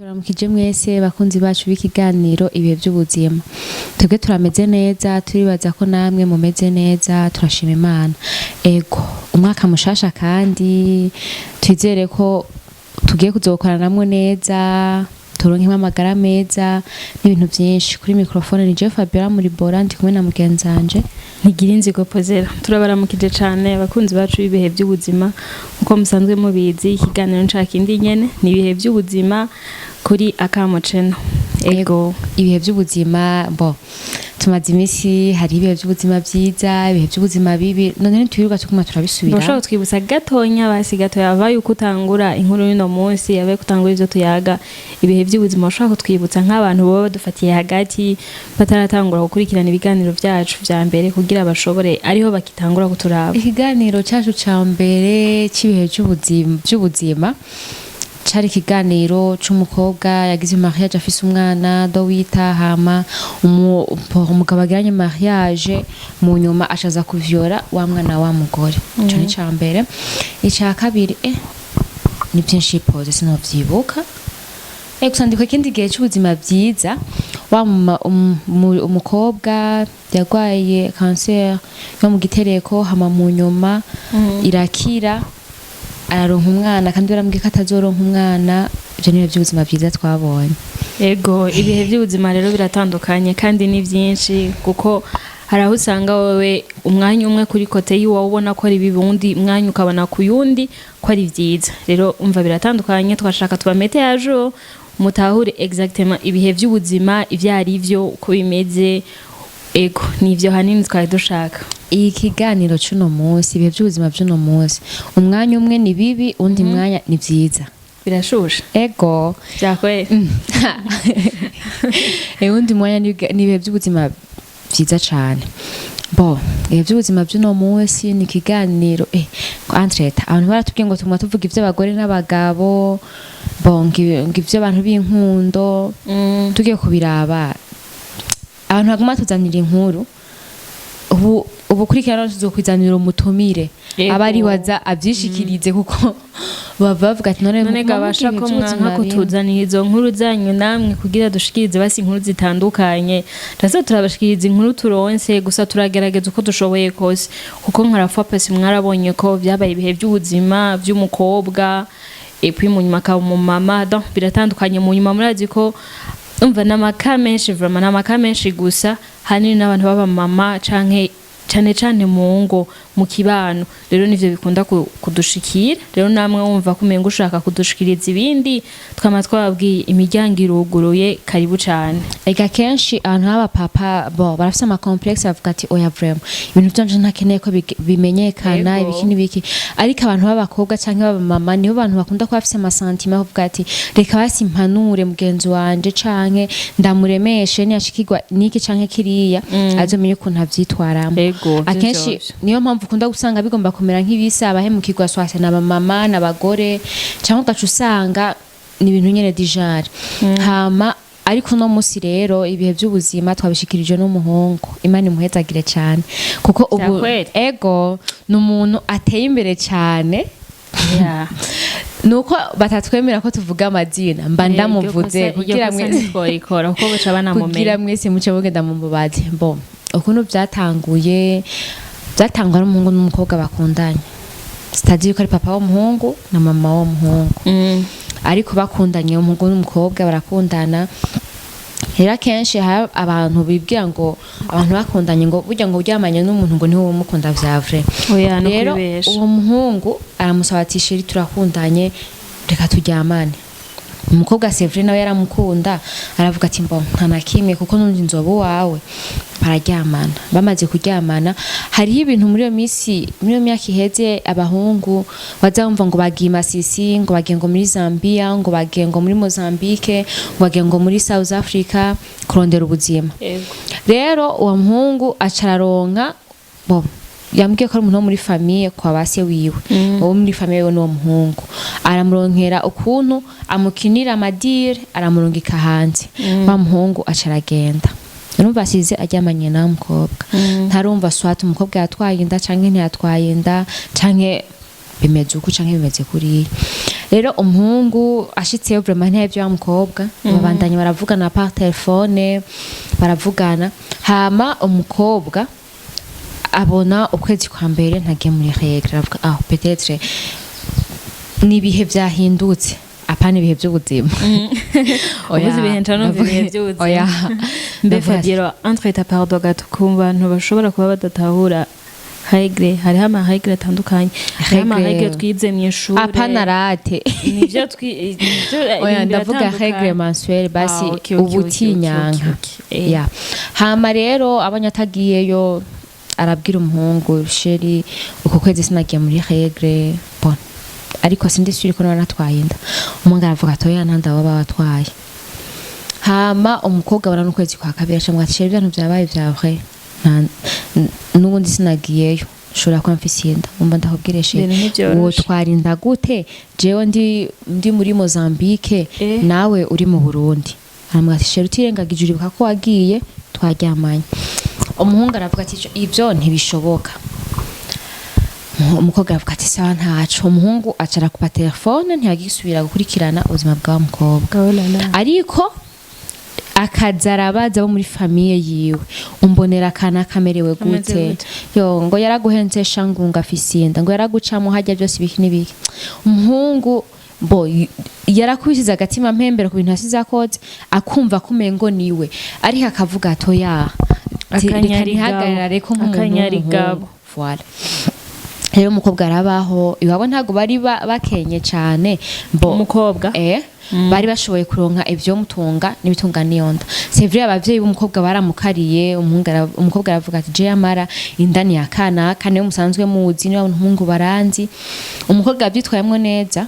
Turamukije mwese bakunzi bacu b'ikiganiro Ibihe by'Ubuzima. Twebwe turameze neza, turibaza ko namwe mumeze neza, turashima Imana. Ego, umwaka mushasha, kandi twizere ko tugiye kuzokoranamwo neza, turonkemo amagara meza n'ibintu byinshi. Kuri microphone ni Jeff Fabiola muri Bora, ndi kumwe na mugenzi wanje Ntigira inzigo Pozera. Turabaramukije cane abakunzi bacu b'Ibihe by'Ubuzima. Nkuko musanzwe mubizi, ikiganiro nca kindi nyene ni Ibihe by'Ubuzima kuri Akamo Channel. Ego. Ibihe by'Ubuzima, bo tumaze iminsi hari ibihe by'ubuzima byiza, ibihe by'ubuzima bibi, none ntitwirirwa tuguma turabisubira. Urashobora kutwibutsa gatonya, basi gatoya, ava yuko utangura inkuru y'uno munsi, yabaye kutangura ivyo tuyaga, ibihe by'ubuzima? Ushobora kutwibutsa nk'abantu baba badufatiye hagati, bataratangura gukurikirana ibiganiro vyacu vya mbere, kugira bashobore ariho bakitangura kuturaba? Ikiganiro cyacu ca mbere cy'ibihe by'ubuzima cari ikiganiro c'umukobwa yagize mariage afise umwana do wita, hama umugabo agiranye mariage mu nyuma ashaza kuvyora wa mwana wa mugore. Ico ni ca mbere. Ica kabiri, ni byinshi pose, sinovyibuka. Gusa ndiko ikindi gihe c'ubuzima byiza, wa umukobwa yarwaye cancer yo mu gitereko, hama mu nyuma irakira, araronka umwana, kandi barambwiye ko atazoronka umwana. Ivyo ni by'ubuzima byiza twabonye. Ego, ibihe by'ubuzima rero biratandukanye kandi ni byinshi, kuko hari aho usanga wowe umwanya umwe kuri côté y'iwawe ubona ko ari bibi, uwundi mwanya ukabona ku yundi ko ari byiza. Rero umva, biratandukanye. Twashaka tubamete yajo mutahure exactement ibihe by'ubuzima ibyo ari byo, uko bimeze. Ego, ni ibyo hanini twari dushaka. Ikiganiro c'uno munsi, ibihe by'ubuzima by'uno munsi, umwanya umwe ni bibi, uwundi mwanya ni vyiza. Birashusha. Ego. Byakwera. Uwundi mwanya ni ibihe by'ubuzima vyiza cane. Bo ibihe by'ubuzima by'uno munsi ni ikiganiro entre-temps abantu baratubwiye ngo tuguma tuvuga ivy'abagore n'abagabo, bo ngo ivy'abantu b'inkundo. Tugiye kubiraba, abantu baguma batuzanira inkuru. Ubu kurikirana tuzokwizanira umutumire, aba ariwe aza avyishikirize, kuko bava bavuga ati none None muguma gabasha mugira ko ivy'ubuzima mwanka bimwe. kutuzanira izo nkuru zanyu namwe, kugira dushikirize basi inkuru zitandukanye. Turaza turabashikiriza inkuru turonse, gusa turagerageza uko dushoboye kose, kuko nka la fois passée mwarabonye ko vyabaye ibihe by'ubuzima by'umukobwa, et puis mu nyuma akaba umumama. Donc biratandukanye. Mu nyuma murazi ko umva n'amaka menshi, vraiment n'amaka menshi, gusa hanini n'abantu b'abamama canke cane cane mu ngo, mu kibano. Rero nivyo bikunda kudushikira. Rero namwe wumva ko umenga ushaka kudushikiriza ibindi, twama twababwiye, imiryango iruguruye, karibu cane. Ega kenshi abantu b'abapapa bo barafise ama complexe, bavuga ati: "Oya, vraiment ibintu vyanje ntakeneye ko bimenyekana." Ibiki n'ibiki. Ariko abantu b'abakobwa canke b'abamama nibo bantu bakunda kuba bafise ama sentiments, bavuga ati: "Reka basi mpanure mugenzi wanje canke ndamuremeshe, niyashikirwa niki canke kiriya azomenye ukuntu avyitwaramwo." Ego, vyo Akenshi vyovyo. niyo mpamvu ukunda gusanga bigomba kumera nk'ibisa, abahemukirwa swase n'abamama n'abagore, cyangwa ugaca usanga ni ibintu nyene dijare. Hama ariko uno musi rero ibihe by'ubuzima twabishikirije n'umuhungu. Imana imuhezagire cyane, kuko ubu Vyakweri. ego, ni umuntu ateye imbere cyane. Nuko batatwemera ko tuvuga amazina, mba ndamuvuze kugira kugira mwe mwe kuko baca banamumenya. Kugira mwese muce mugenda mumubaze. Bo ukuntu byatanguye, byatangwa n'umuhungu n'umukobwa bakundanye, sitazi yuko ari papa w'umuhungu na mama w'umuhungu, ariko bakundanye, umuhungu n'umukobwa barakundana. Rero akenshi hari abantu bibwira ngo abantu bakundanye, ngo burya ngo uryamanye n'umuntu ngo niwe umukunda vya vrai. Oya, no Rero kwibesha. uwo muhungu aramusaba ati: "Chéri, turakundanye, reka turyamane." Umukobwa, c'est vrai, nawe yaramukunda, aravuga ati: "Mbo nta na kimwe, kuko nundi nzoba uwawe." Bararyamana. Bamaze kuryamana, hariho ibintu muri iyo minsi, muri iyo myaka iheze, abahungu baza bumva ngo bagiye i Masisi, ngo bagiye ngo muri Zambia, ngo bagiye ngo muri Mozambique, ngo bagiye ngo muri South Africa kurondera ubuzima. Rero uwo muhungu aca araronka, bo yambwiye ko ari umuntu wo muri famille kwa base wiwe, uwo muri famille wiwe n'uwo muhungu, aramuronkera ukuntu amukinira amadire, aramurungika hanze. Wa muhungu aca aragenda. Urumva asize aryamanye na mukobwa, ntarumva soit umukobwa yatwaye inda canke ntiyatwaye inda canke Bimeze uku canke bimeze kuriya. Rero umuhungu ashitseyo, vraiment ntiyavyo wa mukobwa, babandanya baravugana par téléphone, baravugana. Hama umukobwa abona ukwezi kwa mbere ntagiye muri règle, aravuga: "Ah, peut-être ni ibihe vyahindutse, apana ibihe by'ubuzima." Oya, Ubuze ibihe, nca numva ibihe by'ubuzima. Oya. Mbe Ndavuga ati, Fabiola, entre ta pardon gato, ku bantu bashobora kuba badatahura règle, hariho ama règle atandukanye, hariho ama Règle. règle twize mu ishuri. Apana rate. Nivyo Oya, ibintu ndavuga biratandukanye. règle mensuelle basi. Ah, okay, Ubutinyanka. okay. Ya, hama rero abonye atagiyeyo, arabwira umuhungu: "Chéri, uku kwezi sinagiye muri règle, bon, ariko sindi sûre ko naba natwaye inda." Umuhungu aravuga ati: "Oya, nta nda waba watwaye." Hama umukobwa abona n'ukwezi kwa kabiri, acamubwira ati: "Chéri, ibintu vyabaye vya vrai, n'ubundi sinagiyeyo, nshobora kuba mfise inda. Umva ndakubwire chéri, Ibintu ntivyoroshe. wotwara inda gute jewe ndi muri Mozambique, nawe uri mu Burundi?" Aramubwira ati: "Chéri, utirengagije, uribuka ko wagiye twaryamanye." Umuhungu aravuga ati: "Ivyo ntibishoboka." Umukobwa aravuga ati: "Sawa, ntaco." Umuhungu acara kupa telefone, ntiyagisubira gukurikirana ubuzima bwa wa mukobwa. Oh là là. Ariko akaza arabaza bo muri famille yiwe: "Umbonera akana kamerewe Ameze gute?" gute? Yo, ngo yaraguhenze shangunga, afise inda, ngo yaragucamo hajya byose, ibiki n'ibiki. Umuhungu bo yarakubisize agatima mpembero ku bintu yasize akoze, akumva ko umengo niwe, ariko akavuga ati: "Oya, reka Akanyarigabo. ntihagarare ko nk'umuntu Akanyarigabo. w'umuhungu." Voilà. Rero umukobwa arabaho iwabo, ntabwo bari bakenye cane bo. Umukobwa? Bari bashoboye kuronka ivyo mutunga n'ibitunga niyonda. C'est vrai, abavyeyi b'umukobwa baramukariye. Umuhungu umukobwa aravuga ati: "Je amara inda ni akana kane musanzwe muzi, niba umuhungu baranzi." Umukobwa yavyitwayemwo neza,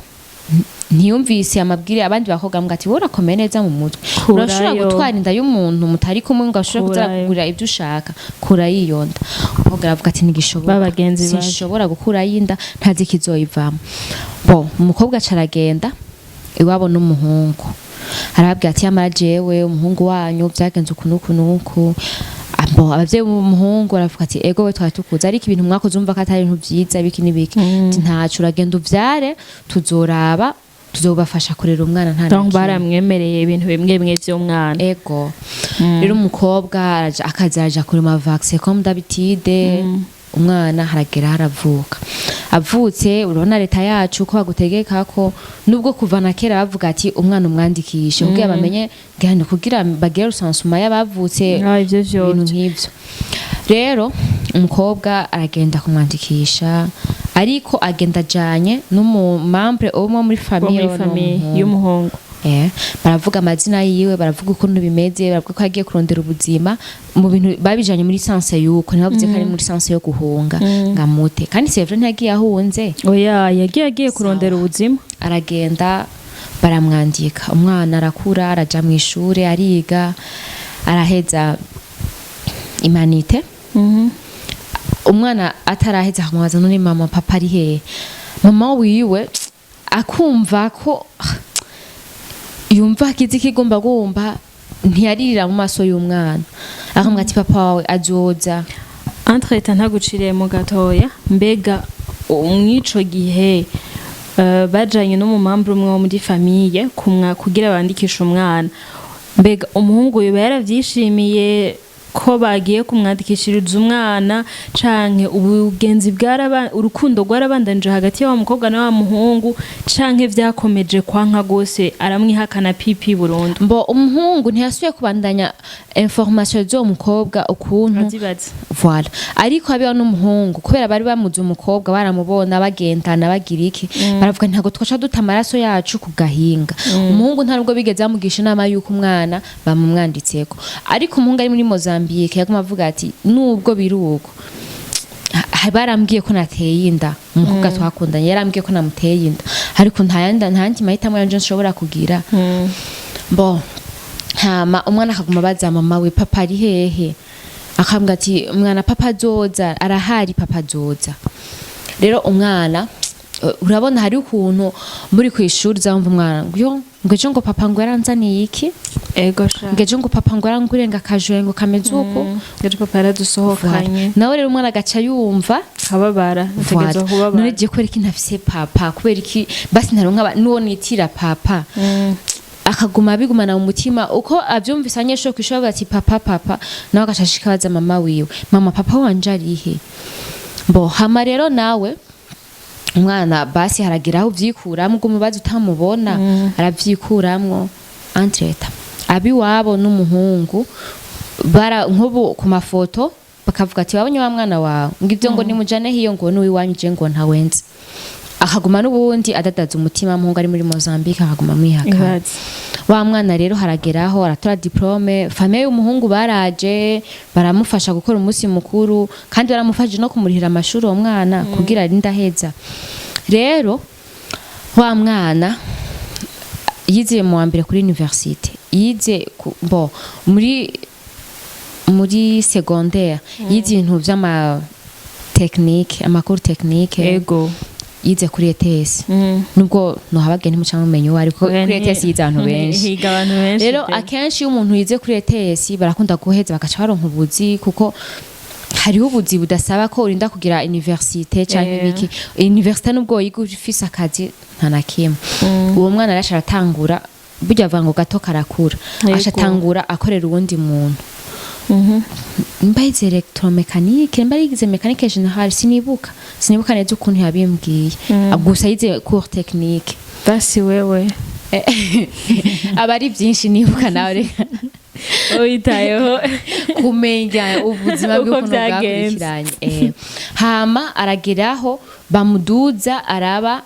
ntiyumvise amabwire abandi bakobwa mbwa ati: "Wowe urakomeye neza mu mutwe, Kurayo. urashobora gutwara inda y'umuntu mutari kumwe ngo ashobore kuza Kurayo. kugura ibyo ushaka? Kura yiyonda." Umukobwa aravuga ati: "Ntigishoboka, Babagenzi baje. sinshobora gukura y'inda, ntazi ikizoyivamo." Bon, umukobwa aca aragenda iwabo n'umuhungu, arababwira ati: "Yamara jewe umuhungu wanyu byagenze uku n'uku n'uku." Abo abavyeyi b'umuhungu baravuga ati: "Ego, we twari tukuzi, ariko ibintu mwakoze umva ko atari ibintu vyiza, biki n'ibiki." Ati: "Ntaco, uragenda uvyare, tuzoraba, tuzobafasha kurera umwana, nta na Donc kimwe." baramwemereye ibintu bimwe bimwe vy'umwana. Ego. Rero umukobwa araja, akaza araja kurema vaccin comme d'habitude. Umwana haragera haravuka. Avutse, urabona leta yacu ko bagutegeka ko nubwo kuva na kera bavuga ati umwana umwandikishe kugira bamenye gahunda, kugira bagire recensement y'abavutse, Ah, ivyo vyo. ibintu nk'ivyo. Rero umukobwa aragenda kumwandikisha, ariko agenda ajanye n'umu membre umwe muri Wo famille muri famille y'umuhungu. y'umuhungu. Baravuga amazina yiwe, baravuga ukuntu bimeze, baravuga ko yagiye kurondera ubuzima mu bintu babijanye muri sens yuko ntibavuze ko ari muri sens yo guhunga ngamute. Kandi c'est vrai, ntiyagiye ahunze. Oya, yagiye kurondera ubuzima. Aragenda, baramwandika. Umwana arakura, araja mu ishure, ariga, araheza humanités. Umwana ataraheza akamubaza: "None mama, papa ari hehe?" Mama wiwe akumva ko yumva akizi ikigomba gumba, ntiyaririra mu maso y'umwana, akamubwira ati: "Papa wawe azoza." Entre ntaguciriye mu gatoya, mbega mw'ico gihe bajanye n'umu membre umwe wo muri famille kumwa kugira bandikishe umwana, mbega umuhungu yoba yaravyishimiye ko bagiye kumwandikishiriza umwana, canke ubugenzi bwaraba, urukundo rwarabandanije hagati y'wa mukobwa na wa muhungu, canke vyakomeje kwanka gose, aramwihakana pipi burundu? Mbo umuhungu ntiyasubiye kubandanya information z'uwo mukobwa ukuntu azibaza. Voilà. Ariko abiwa n'umuhungu, kubera bari bamuzi umukobwa, baramubona bagendana, bagira iki, baravuga: "Ntabwo twaca duta amaraso yacu ku gahinga." Umuhungu nta nubwo bigeze bamugisha inama y'uko umwana bamumwanditseko. Ariko umuhungu ari muri Mozambique yaguma avuga ati: "Nubwo biri uko, barambwiye ko nateye inda umukobwa twakundanye, yarambwiye ko namuteye inda, ariko nta yandi, nta yandi mahitamo yanje nshobora kugira." Bo hama umwana akaguma abaza mama we: "Papa ari hehe?" Akambwira ati: "Umwana, papa azoza, arahari, papa azoza." Rero umwana, urabona hari ukuntu muri ku ishuri uzamva umwana ngo: "Yo, ngo ejo ngo papa ngo yaranzaniye iki." Ego sha. Ngo: "Ejo ngo papa ngo yaranguriye ngo akajure ngo kameze uko." Ejo papa yaradusohokanye. Nawe rero umwana agaca yumva. Akababara, ategerezwa Voilà. kubabara. None je kubera iki ntafise papa, kubera iki basi ntaronka n'uwo nitira papa? Akaguma abigumana mu mutima. Uko avyumvise abanyeshuri kw'ishuri bavuga ati papa, papa, nawe agashashika abaza mama wiwe: "Mama, papa wanje arihe?" Bo hama rero nawe umwana basi haragira aho uvyikuramwo, ubwo umubaza utamubona, aravyikuramwo. Entre-temps abiwabo n'umuhungu bara nk'ubu ku mafoto bakavuga ati: "Wabonye wa mwana wawe?" Ngo ivyo ngo nimujane hiyo, ngo n'uwiwanyu, je ngo ntawenze. Akaguma n'ubundi adadaza umutima. Muhungu ari muri Mozambique, akaguma mwihakana. Ibaze. Wa mwana rero harageraho aratora diplôme. Famille y'umuhungu baraje baramufasha gukora umunsi mukuru, kandi baramufashije no kumurihira amashuri uwo mwana kugira arinde aheza. Rero wa mwana yize mu wa mbere kuri université, yize bo muri secondaire yize ibintu vy'ama technique, amakuru technique. Yize kuri ETS. Nubwo nohababwiye ntimuca mumenya uwo ari, kuko Oya, kuri ETS yize abantu benshi. Higa abantu benshi Rero pe. akenshi iyo umuntu yize kuri ETS barakunda guheza bagaca baronka ubuzi, kuko hariho ubuzi budasaba ko urinda kugira université canke ibiki. Université nubwo yiga ufise akazi nta na kimwe. Uwo mwana rero aca aratangura, burya avuga ngo gato karakura. Aca atangura akorera uwundi muntu. Nimba yize électromécanique, nimba yize mécanique générale, sinibuka neza ukuntu yabimbwiye. Gusa yize cours technique. Basi wewe. Aba ari byinshi nibuka nawe reka. Witayeho. Kumenya ubuzima uko bw'ukuntu byagenze. bwakurikiranye. Hama arageraho bamuduza araba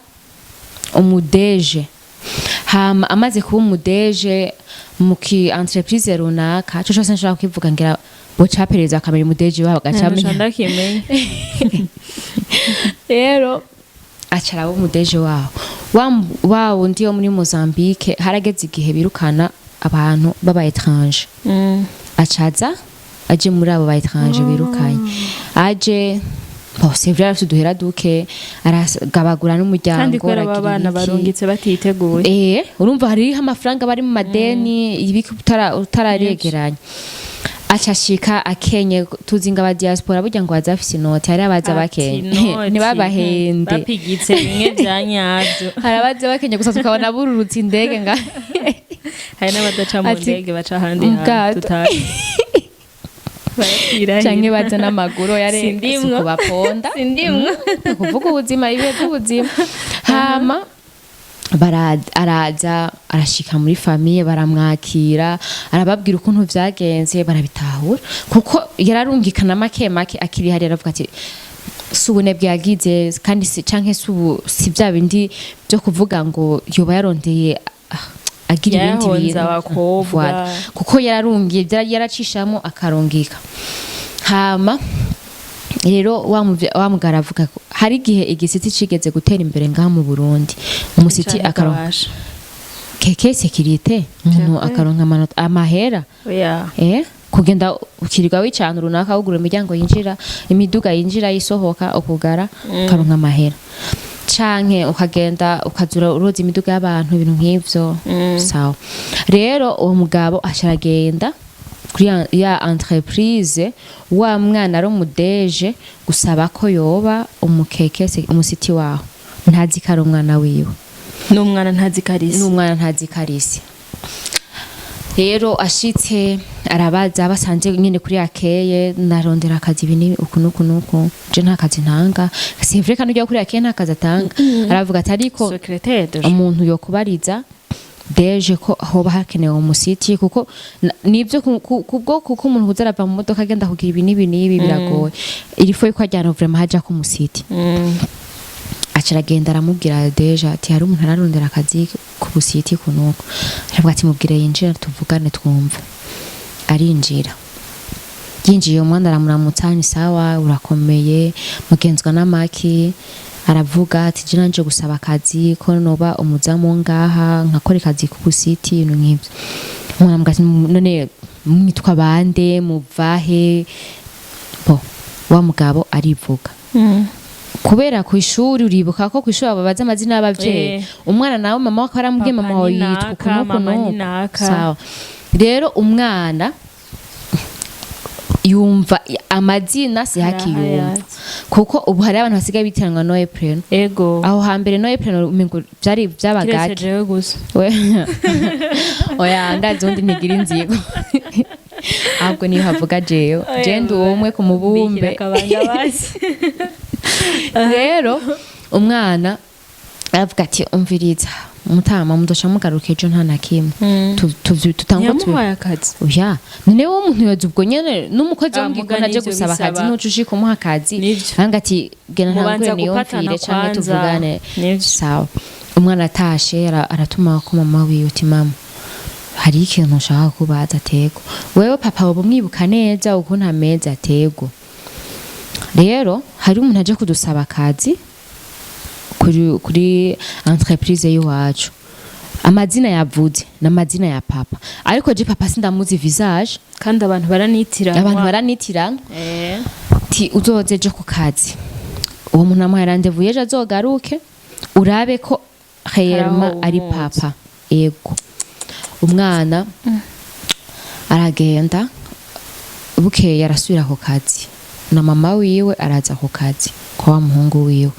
umu DG. Hama amaze kuba umu DG mu ki entreprise runaka, cyo cyose nshobora kukivuga, ngira bocapereza akamenya umu DG wabo agacamenya. Ndakimenya. Rero aca araba umu DG waho wa wundi wo muri Mozambique. Harageze igihe birukana abantu b'aba étranger. Acaza aje muri abo ba étranger birukanye. Aje, bon, c'est vrai, afite uduhera duke, aragabagura n'umuryango. Kandi kubera aba Aragira bana ibiki. barungitse batiteguye. Urumva hariho amafaranga bari mu madeni, ibiki utararegeranya. Aca ashika akenye. Tuzi ngo aba diaspora burya ngo baza bafise inoti, hari abaza bakenye. Ati Ntibabahende. Bapigitse bimwe bya nyabyo. Hari abaza bakenye gusa tukabona bururutse indege nga. Hari n'abadaca mu Ati, ndege, baca ahandi mu hantu bwato. Tutazi. Barapfira. Canke baza n'amaguru yare. Sindimwo. Kubaponda. Sindimwo. Ni ukuvuga ubuzima, ibihe by'ubuzima. Hama araza arashika muri famille, baramwakira, arababwira ukuntu vyagenze, barabitahura kuko yararungikana make make akiri hari. Aravuga ati si ubunebwe yagize, kandi si canke si ubu, si bya bindi byo kuvuga ngo yoba yarondeye agira ibindi Yarahonze bintu. abakobwa. Voilà. Kuko yararungiye, yaracishamo akarungika. Hama rero wa mugara avuga ko hari igihe igisiti cigeze gutera imbere ngaha mu Burundi, umusiti Canke akaronka kabasha. keke sécurité, umuntu Vyakweli. akaronka amanota, amahera. Oya. Kugenda ukirirwa wicana runaka, wugura imiryango yinjira, imiduga yinjira isohoka, ukugara, ukaronka amahera, canke ukagenda ukazura uroza imiduga y'abantu, ibintu nk'ivyo. Sawa, rero uwo mugabo aca aragenda kuri ya entreprise wa mwana ari umu DG gusaba ko yoba umukeke umusiti waho. Ntazi ko ari umwana wiwe. N'umwana ntazi karisi. N'umwana ntazi karisi. Rero ashitse arabaza, basanze nyene kuri akeye: "Narondera akazi, ibi ni uku nuku nuku, je nta kazi ntanga." C'est vrai, kandi ujya kuri akeye nta kazi atanga. Aravuga ati ariko secrétaire de umuntu yokubariza DG ko hoba hakenewe umusiti, kuko nivyo kubwo kuko umuntu kuza arava mu modoka agenda kugira ibi n'ibi n'ibi biragoye, il faut yuko ajyana vraiment haja ku musiti. Aca aragenda aramubwira DG ati hari umuntu ararondera akazi ku busiti kunuko. Aravuga ati mubwire yinjira tuvugane twumve. Arinjira. Yinjiye, umwana aramuramutsa: "Ni sawa, urakomeye, mugenzwa n'amaki?" Aravuga ati je nanje gusaba akazi ko noba umuzamu ngaha, nkakora akazi ku busiti, ibintu nk'ivyo. Umwana aramubwira ati none mwitwa bande, muvahe? Bo wa mugabo arivuga, kubera ku ishuri, uribuka ko ku ishuri babaza amazina y'abavyeyi. Umwana nawe mama we akaba aramubwiye: Papa "Mama wawe ni yitwa naka, uku n'uku mama ni n'uku." naka. Sawa, rero umwana Yumva amazina si hakiyumva. Arahayazi. Kuko ubu hari abantu basigaye bitiranwa nom et prénom. Aho hambere nom et prénom umengo byari Kiretse byabagake. jewe gusa. Oya, ndazi undi ntigira inzigo, ahubwo niyo havuga jewe, je ndi umwe ku mubumbe. Mbikira akabanga basi. Rero umwana aravuga ati: "Umviriza mutama, mudoca mugaruka ejo, nta na kimwe." Tutangwa Ntiyamuhaye akazi? Oya, none wowe umuntu yoza ubwo nyene n'umukozi wo Ah, mu gikoni muga aje nivyo gusaba akazi, bisaba. nuca ushika umuha akazi? Nivyo. Aranga ati: "Genda Mubanza ntangure gupatana niyumvire canke kwanza. tuvugane." Nivyo. Sawa, umwana atashe aratuma ko mama wiwe uti: "Mama, hari ikintu nshaka kubaza." "Tego." "Wewe papa woba umwibuka neza ukuntu ameze?" "Atego." "Rero hari umuntu aje kudusaba akazi kuri entreprise y'iwacu, amazina yavuze n'amazina ya papa, ariko je papa sindamuzi visage." Kandi abantu baranitira. Abantu baranitirana. Ti: "Uzoze ejo ku kazi, uwo muntu amuhaye rendez-vous ejo, azogaruke urabe ko réellement Haraho ari umuzi. papa." Yego, umwana aragenda, bukeye arasubira ku kazi na mama wiwe, araza ku kazi kwa wa muhungu wiwe.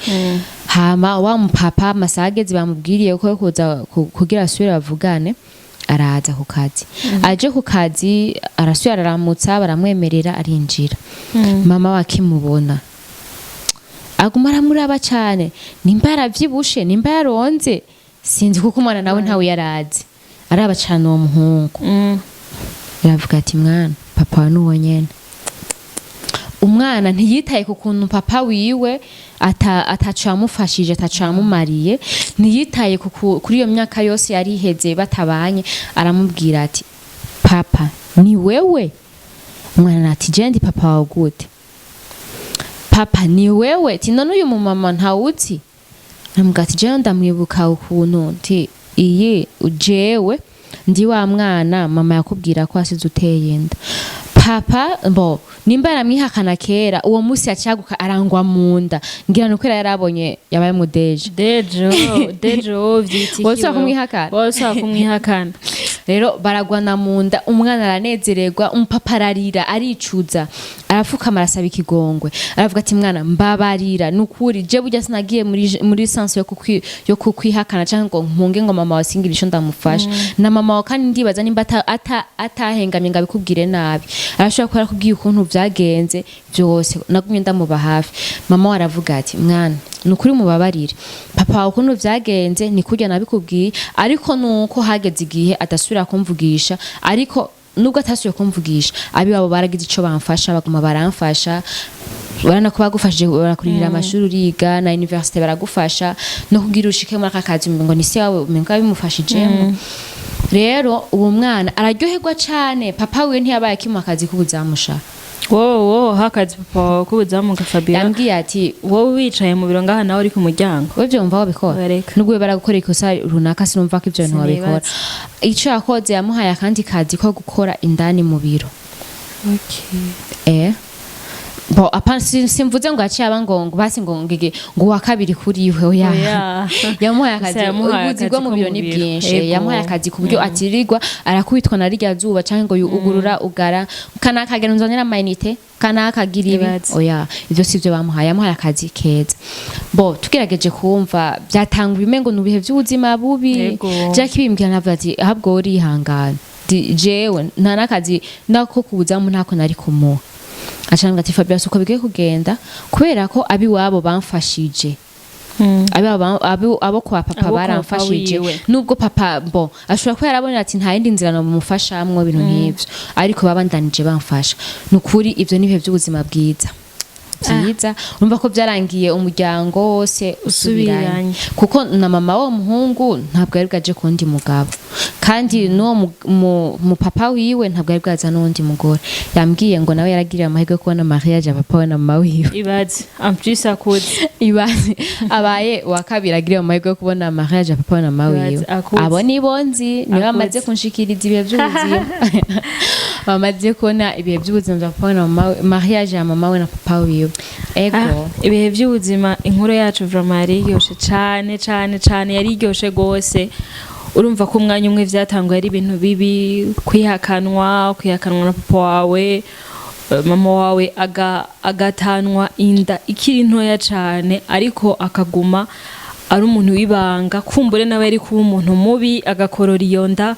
Hama wa mupapa amasaha ageze bamubwiriye ko yo kuza kugira asubire bavugane, araza ku kazi. Aje ku kazi arasubira araramutsa, baramwemerera arinjira. Mama we akimubona aguma aramuraba cyane, nimba yaravyibushe, nimba yaronze, sinzi, kuko umwana nawe ntawe yarazi. Araba cyane uwo muhungu, aravuga ati: "Mwana, papa wa nuwo nyene." Umwana ntiyitaye ku kuntu papa wiwe ataco yamufashije, ataco yamumariye, ntiyitaye kuri iyo myaka yose yari iheze batabanye. Aramubwira ati: "Papa ni wewe?" Umwana ati: "Je ndi papa wawe gute? Papa ni wewe?" Ti: "None uyu mumama ntawuzi?" Aramubwira ati: "Jewe ndamwibuka ukuntu nti iyi jewe ndi wa mwana mama yakubwira ko asize uteye inda papa." Bo nimba yaramwihakana kera, uwo munsi yacaguka arangwa mu nda, ngira nuko yarabonye yabaye mudeje. Dejo dejo vyitikiwe. Wosubira kumwihakana? Wosubira kumwihakana. Rero baragwana mu nda, umwana aranezererwa, umupapa ararira, aricuza, arapfukama, arasaba ikigongwe, aravuga ati: "Mwana, mbabarira nukuri, je burya sinagiye muri sens yo kukwihakana canke ngo mpunge ngo mama wasingira ico ndamufasha na mama wawe. Kandi ndibaza nimba atahengamye ngo abikubwire nabi, arashobora kuba yarakubwiye ukuntu vyagenze vyose, nagumye ndamuba hafi." Mama we aravuga ati: "Mwana, nukuri mubabarire papa wawe, ukuntu vyagenze ni kurya nabikubwiye, ariko nuko hageze igihe adasubira kumvugisha. Ariko nubwo atasubiye kumvugisha, abiwabo baragize ico bamfasha, baguma baramfasha. Urabona ko bagufashije, barakurihira amashuri uriga na université, baragufasha no kugira ushike muri aka kazi, ngo ni se wawe umengo yabimufashijemo." Rero uwo mwana araryoherwa cane. Papa wiwe ntiyabaye akimuha akazi k'ubuzamusha. Wowe wowe hakazi papa wawe k'ubuzamuka, Fabiola? Yambwiye ati: Wowe wicaye mu biro ngaha, nawe uri ku muryango. "Wewe vyumva wabikora?" Bareka. Nubwo we baragukora ikosa runaka, sinumva ko ivyo bintu wabikora. Sinibaza. Ico yakoze, yamuhaye akandi kazi ko gukora indani mu biro. Bo apa simvuze ngo aciye aba ngo basi ngo ngige ngo uwa kabiri kuri we, oya. Oya. Yamuhaye akazi. Gusa yamuhaye Ubuzi bwo akazi mu ko biro mu ni biro. bwinshi. Yamuhaye akazi ku buryo atirirwa arakubitwa na rirya zuba canke ngo ugurura ugara, kanakagera unzanira amayinite, kanakagira ibi. Ibaze. Oya, ivyo sivyo bamuhaye. Yamuhaye akazi keza. Bo tugerageje kumva byatanguye umengo ni ibihe vy'ubuzima bubi. Jack bimbwira, navuga ati: "Ahubwo urihangana. Jewe nta n'akazi nako kubuzamu ntako nari kumuha." Acambwira ati: "Fabiola, uko bigiye kugenda kubera ko abiwabo bamfashije, abo kwa papa Abo kwa papa baramfashije." wiwe. Nubwo papa bo ashobora kuba yarabonye ati nta yindi nzira nomufashamwo ibintu nk'ivyo, ariko babandanije bamfasha. Ni ukuri ivyo ni ibihe by'ubuzima bwiza byiza. Urumva ko byarangiye umuryango wose usubiranye. Usubiranye. Kuko na mama w'uwo muhungu ntabwo yari bwaje kuwundi mugabo, kandi n'uwo mu papa wiwe ntabwo yari bwaza n'uwundi mugore. Yambwiye ngo nawe yaragiriye amahirwe yo kubona mariage ya papa we na mama wiwe. Ibaze, en plus akuze. Ibaze, abaye uwa kabiri agiriye amahirwe yo kubona mariage ya papa we na mama Ibaze, wiwe. akuze. Abo nibo nzi nibo Akuze. bamaze kunshikiriza ibihe by'ubuzima, bamaze kubona ibihe by'ubuzima bya papa we na mama we, mariage ya mama we na papa wiwe. Ego. Ah, ibihe by'ubuzima. Inkuru yacu vraiment yari iryoshe cane cane cane, yari iryoshe gose. Urumva ko umwanya umwe vyatanguye ari ibintu bibi, kwihakanwa na papa wawe. Mama wawe agatanwa inda ikiri ntoya cane, ariko akaguma ari umuntu w'ibanga. Kumbure nawe yari kuba umuntu mubi agakorora iyo nda,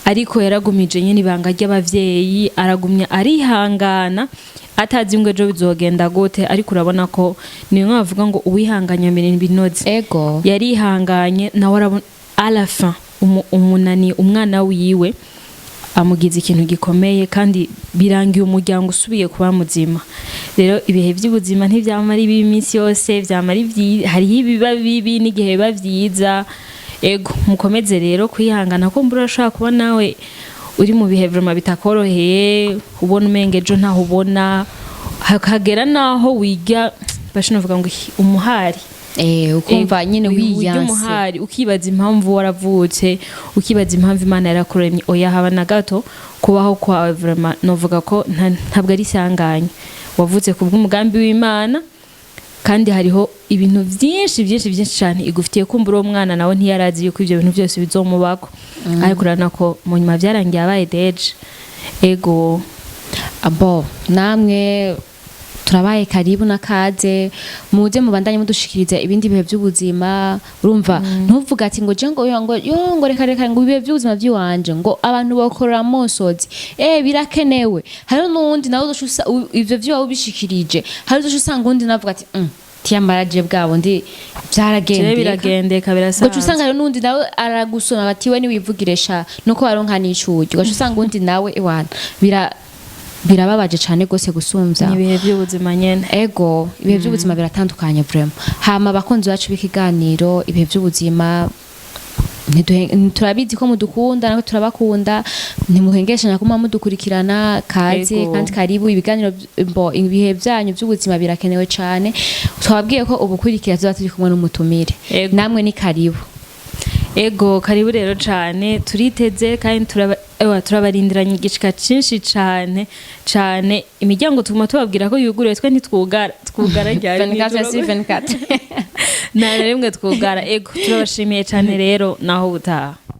ariko yaragumije nyine ibanga ry'abavyeyi, aragumya arihangana atazi ngo ejo bizogenda gute. Ariko urabona ko ni bimwe bavuga ngo uwihanganye mbere binoze. Yarihanganye nawe, arabona à la fin umunani umwana wiwe amugize ikintu gikomeye, kandi birangiye umuryango usubiye kuba muzima. Rero ibihe by'ubuzima ntivyama ari bibi iminsi yose, vyama ari hariho ibiba bibi n'igihe biba vyiza. Ego, mukomeze rero kwihangana, ko mbura urashobora kuba nawe uri mu bihe vraiment bitakoroheye, ubona umenga ejo ntaho ubona, hakagera naho wiga bashobora ngo umuhari. Ukumva nyine Wiga wiyanse. Umuhari, ukibaza impamvu waravutse, ukibaza impamvu Imana yarakuremye. Oya, haba na gato. Kubaho kwawe vraiment novuga ko ntabwo ari isanganya, wavutse ku bw'umugambi w'Imana, kandi hariho ibintu byinshi byinshi byinshi cyane igufitiye. Kumbura uwo mwana nawe ntiyarazi yuko ibyo bintu byose bizomubako, ariko urabona ko mu nyuma byarangiye abaye deje. Ego. Abo namwe turabaye karibu nakaze, muze mubandanye mudushikiriza ibindi bihe by'ubuzima. Urumva, ntuvuga ati ngo je ngo yo ngo yo ngo reka reka, ngo ibihe by'ubuzima by'iwanje ngo abantu bakorera mosozi. Birakenewe. Hari n'uwundi nawe ivyo vyo ubishikirije, hari uzoca usanga uwundi navuga ati tiyamaraje bwabo ndi Jewe byaragendeka. Biragendeka. Ugaca Birasanzwe. usanga hari n'uwundi nawe aragusoma bati we niwivugire sha, nuko waronka n'icugi. Ugaca usanga uwundi nawe iwana birababaje cane gose gusumvya. Ni ibihe by'ubuzima nyene. Ego, ibihe by'ubuzima biratandukanye vraiment. Hama abakunzi bacu b'ikiganiro ibihe by'ubuzima, turabizi ko mudukunda, natwe turabakunda. Ntimuhengeshanya kuma mudukurikirana. Kaze. Kandi karibu. Ibiganiro mbo ibihe byanyu by'ubuzima birakenewe cane. Twababwiye ko ubukurikira tuba turi kumwe n'umutumire. Namwe ni karibu. Ego, karibu rero cane. Turiteze kandi ewa, turabarindiranye igishika cinshi cane cane. Imiryango tuguma tubabwira ko yuguruye, twe ntitwugara. Twugara ryari? 24 sur 24. Nta na rimwe twugara. Ego, turabashimiye cane rero, naho ubutaha.